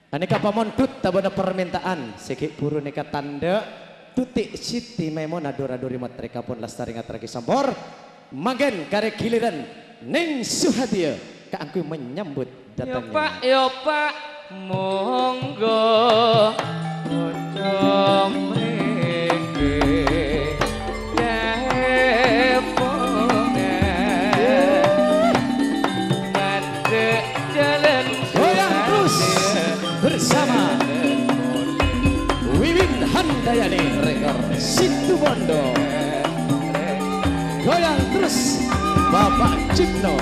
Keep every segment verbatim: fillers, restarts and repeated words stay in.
Anèka pamondhut tabâna parmènta'an sè ghi' bhuru nèka tandhâ Tuti' Siti Maimunah, dhu-radhu rèmot rèka pon lastarè ngatorraghi sompor. Mangkèn karè ghiliran Neng Suhadiyah kaangghuy menyambut datangnya. Yo, Pak, yo, Pak, monggo. Ojo mriki, Depok. Goyang terus bersama Wiwin Handayani, Rekor Situbondo. Goyang terus Bapak Cipno,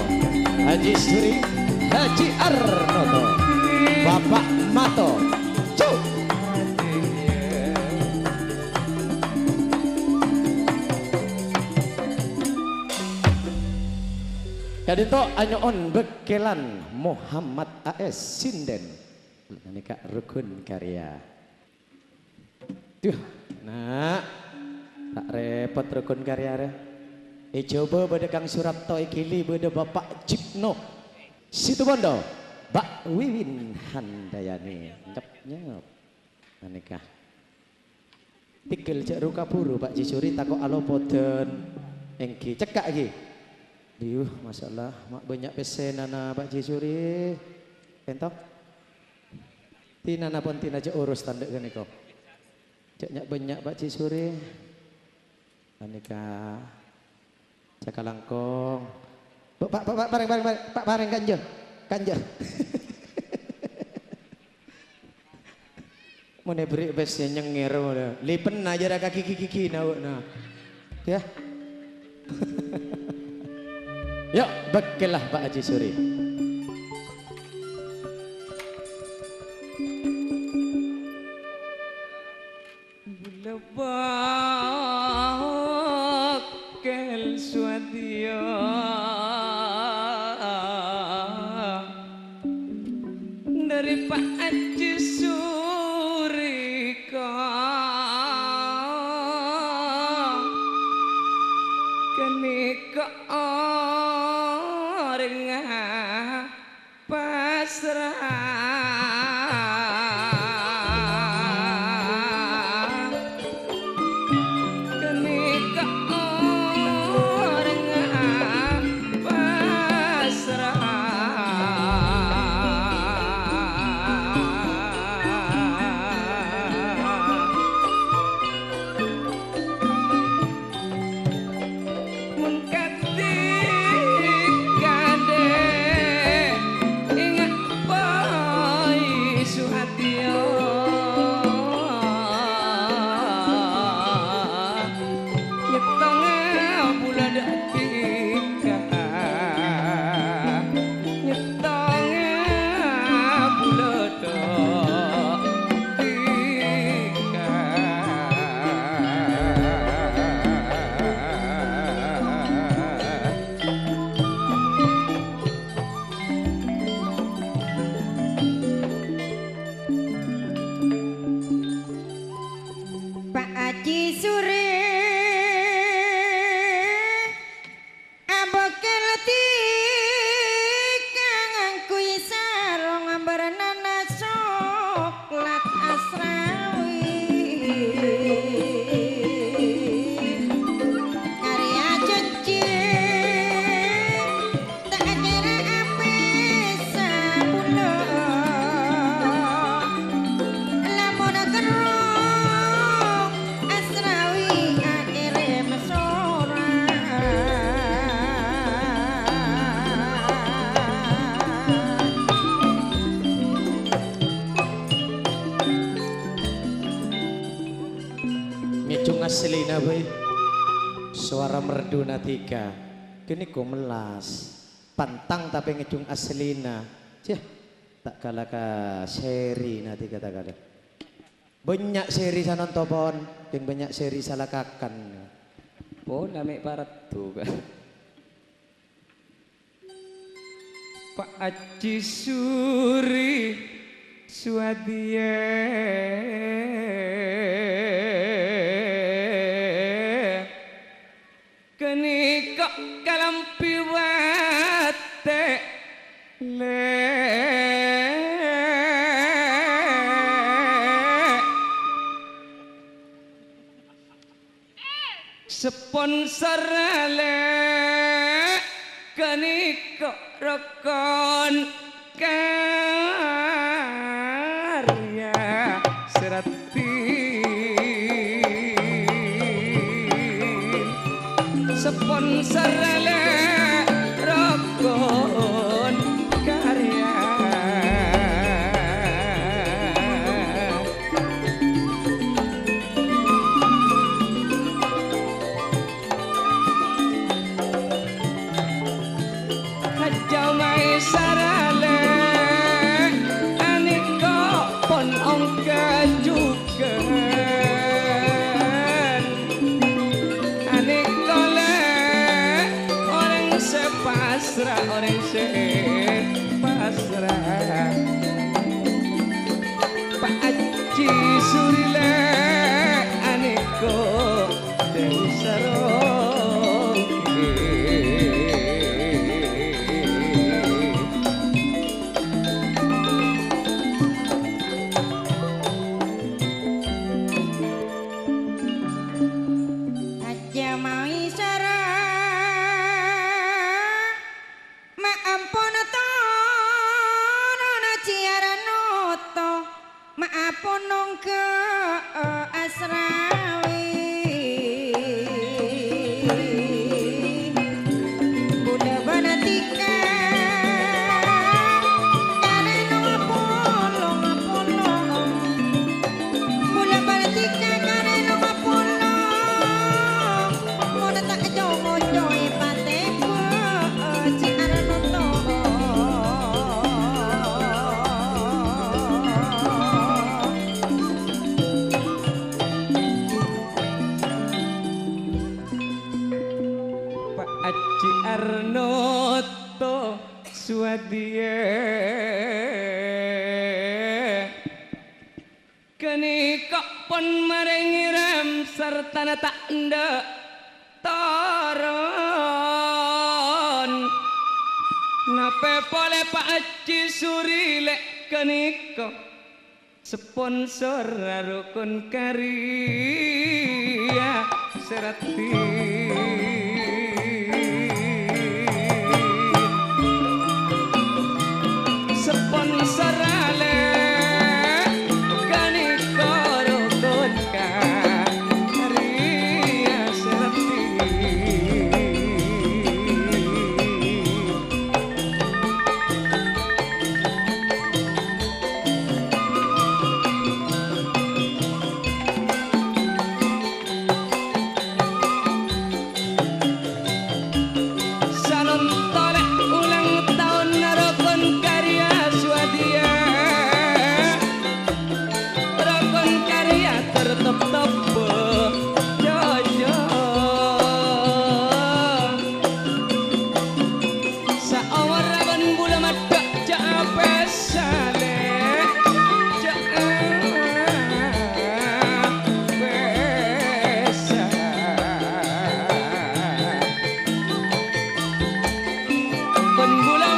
Haji Suri, Haji Arnoto, Bapak Mato. Cuk. Ka'dinto anyo'on bâkkèlan Muhammad A S Sinden. Ghânèka Rukun Karya. Duh, Na'. Ta' rèpot Rukun Karya rè. È Jhâbâ bâdâ Kang Surapto, è Gili bâdâ Bapak Cipno. Situbondo, Mbak Wiwin Handayani. Nyep-nyep. Ghânèka. Tèghel jhâ' ru-kabhuru, Pak Ji Suri, tako' alopodhân. Èngghi, cekka' ghi. Diyuh, masyaallah, ma' bânnya' pèssèna, Pak Ji Suri. Ènto? Dinana pon dina jhâ' urus tandhâ ghânèka. Jhâ' nya'-bânnya', Pak Ji Suri. Ghânèka. Sakalangkong. Pak, Pak, Pak, Pak, parèng, parèng, parèng. Pak, parèng, kanja. Kanja. Mon èberri' bes ya nyenger, mon. Lipenna jârâ ka gigi-gigina, wâ'na. Ya. Yo, bâkkèla, Pak Haji Suri. Bulâ bâkkèl sowadiyâ dhâri Pa' Haji Surika. Ghânèka orèngnga pasra. Ghânèka orèngnga pasra. Mon kadhi kadhi enga' poi suhadiya, nyettonga bulâ dâ' dhika, nyettonga bulâ dâ' dhika. Pa' Haji Sure abâkkèl dhika ngangghuy sarong bârnana soklat asrawi. Karya janji ta' kèra apè sabulâ. Lamon kerrong asrawi akèrèm sorat. Ngèjhung asllina bhâi. Sowara merdu na dhika. Ghânèka mellas. Pantang tapè ngèjhung asllina. Ceh, ta' kala ka sèrina dhika ta' kala. Bânnya' sèri sanonto pon, kèng bânnya' sèri salakakan. Pon ame' paraddu, Kak. Pa' Haji Suri Suwadiya. Ghânèka kalambhi watè' lè. Sponsor lè' ghânèka rokon karya sè raddhin. Sponsor lè' rokon karya. Hajjah Maisara lè' anèka pon ongghâ jhughân. Anèka lè' orèng sè pasra, orèng sè pasra. Pa' Ajji Suri lè' anèka Dèwi Sarongkè. Hajjah Maisara. Ma' ampon toron Ajji Arnoto, ma' ampon ongghâ asrawi. Bulâ bân dhika karèna apolong-apolong. Bulâ bân dhika karèna apolong, mon ta' co-ngoco èpatèbâ, Ajji Arnoto. Pa' Ajji Arnoto Suwadiyâ. Ghânèka pon marèngè rèm sartana ta' endâ' toron. Napè polè Pa' Ajji Suri lè' ghânèka sponsor rokon karya sè raddhin. Sponsor lè' ghânèka rokon karya sè raddhin. Salon tolè ulang taon rokon karya Swadiyâ. Rokon karya tertop-toppo jojo. Saomor bân bulâ maddhâ' jhâ' apèsa lè', jhâ' apèsa. Bân bulâ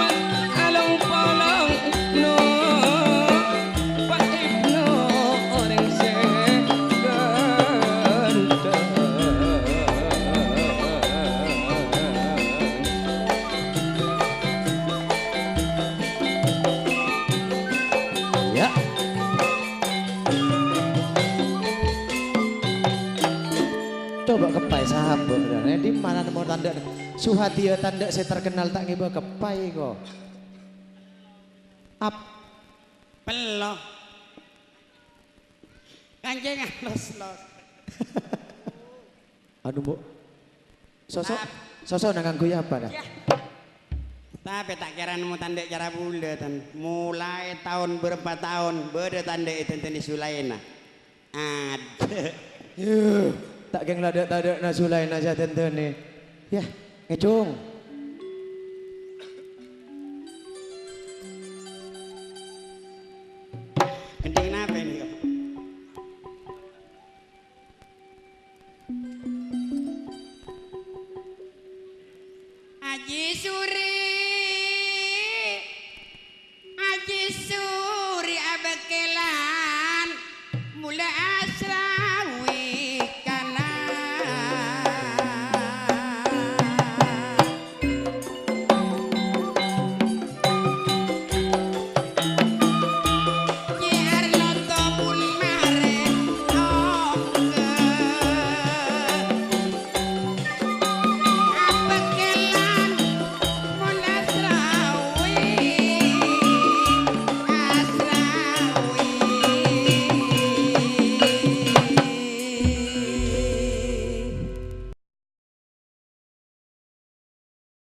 along-polong no. Pa' Ibnu orèng sè ghântheng. Yâ. Coba keppay sapa, Bro? È dimma nemmo tandhâ Suhadiyâ tandhâ sè terkenal ta' ngèbâ keppay, ko'? Ap- Pello. Kancèngan los-los. Anu, Mbok. Sosok, Ap- sosok nang nganggo apa, dah? Yah. Tapè ta' kèra nemmo tandhâ cara bulâ, tan. Molaè taon bârâmpa taon, bâdâ tandhâ èdhândhâni Sulaina. Adâ'. Yuh, ta' kèng la dâ'-tadâ'na Sulaina sè adhândhâni. Yah, ngècong.